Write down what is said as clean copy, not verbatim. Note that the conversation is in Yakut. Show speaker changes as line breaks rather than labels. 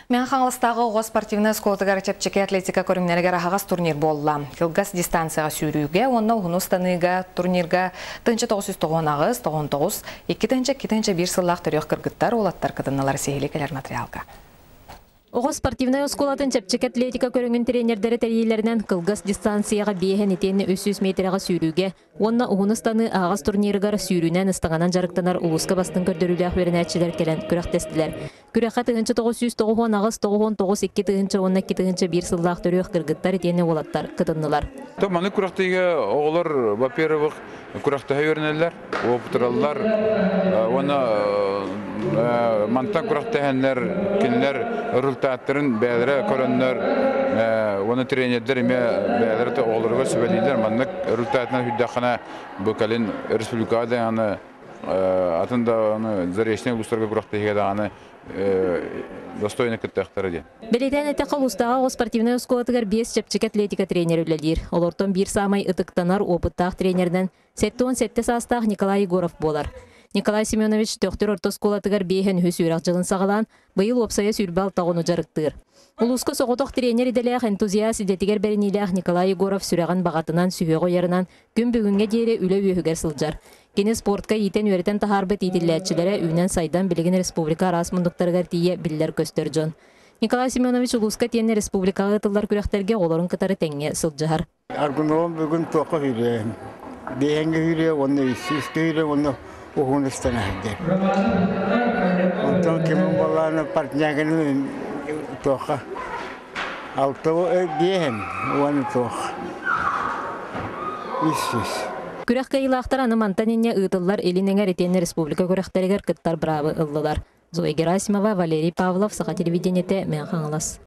Мэҥэ Хаҥаластааҕы оҕо спортивнай оскуолатыгар чэпчэки атлетика көрүҥнэригэр аһаҕас турнир буолла. Кылгас дистанцияҕа сүүрүүгэ уонна уһуну ыстаныыга турнирга 1998, 99, 2002-2001 сыллаах төрүөх кыргыттар, уолаттар кытыннылар сиһили кэлэр материалга.
Оҕо спортивнай оскуолатын чэпчэки атлетика көрүҥүн тренердэрэ тэрийиилэринэн кылгас дистанцияҕа биэһэн итиэннэ 300 миэтэрэҕэ сүүрүүгэ уонна уһун ыстаныы аһаҕас турнирыгар сүүрүүнэн ыстаҥанан дьарыктанар улууска бастыҥ көрдөрүүлээх үөрэнээччилэр кэлэн күрэхтэстилэр. Күрэххэ 1998, 99, 2000 уонна 2001 сыллаах төрүөх кыргыттар итиэннэ уолаттар кытыннылар.
Маны күрэхтэһиигэ оҕолор, во-первых, күрэхтэһэ үөрэнэллэр, уопутураллар уонна мантан күрэхтэһэннэр кинилэр результаттарын бэйэлэрэ көрөннөр уонна тренердэр эмиэ бэйэлэрэ оҕолоругар сүбэлииллэр. Маннык результатынан сүүрдэххинэ бу кэлин республикаҕа даҕаны атын даҕаны заречнай улуустарга күрэхтэһиигэ даҕаны достойно кыттыахтара диэн.
Бэлиэтээн эттэххэ, улуустааҕы оҕо спортивнай оскуолатыгар биэс чэпчэки атлетика тренер үлэлиир. Олортон биир саамай ытыктанар, опыттаах тренеринэн 77 саастаах Николай Егоров буолар. Николай Семенович Төхтүр орто оскуолатыгар биэһэн үһүс үөрэх дьылын саҕалаан, быйыл уопсайа 26 оҕону дьарыктыыр. Улууска соҕотох тренер идэлээх энтузиаст идэтигэр бэриниилээх Николай Егоров сүрэҕин баҕатынан, сүһүөҕү уйарынан күн бүгүҥҥэ диэри үлэ үөһүгэр сылдьар. Кини спортка иитэн-үөрэтэн таһаарбыт иитиллээччилэрэ үүнэн-сайдан билигин республика араас муннуктарыгар тиийэ биллэр-көстөр дьон. Николай Семенович улууска итиэннэ республикаҕа ыытыллар күрэхтэргэ оҕолорун кытары тэҥҥэ сылдьыһар.
Аргуновым бүгүн туохха сүүрүө? Биэһэҥҥэ сүүрүө уонна үсүскэ сүүрүө уонна уһун ыстана сылдьар. Онтон кимин буоллаҕына Портнягины туохха алта биэһэн уонна туох үс.
Күрэх кыайыылаахтара аны мантан инньэ ыытыллар Илин Эҥэр итиэннэ республика күрэхтэригэр кыттар быраабы ыллылар. Зоя Герасимова, Валерий Павлов, Саха телевидениетэ, Мэҥэ Хаҥалас.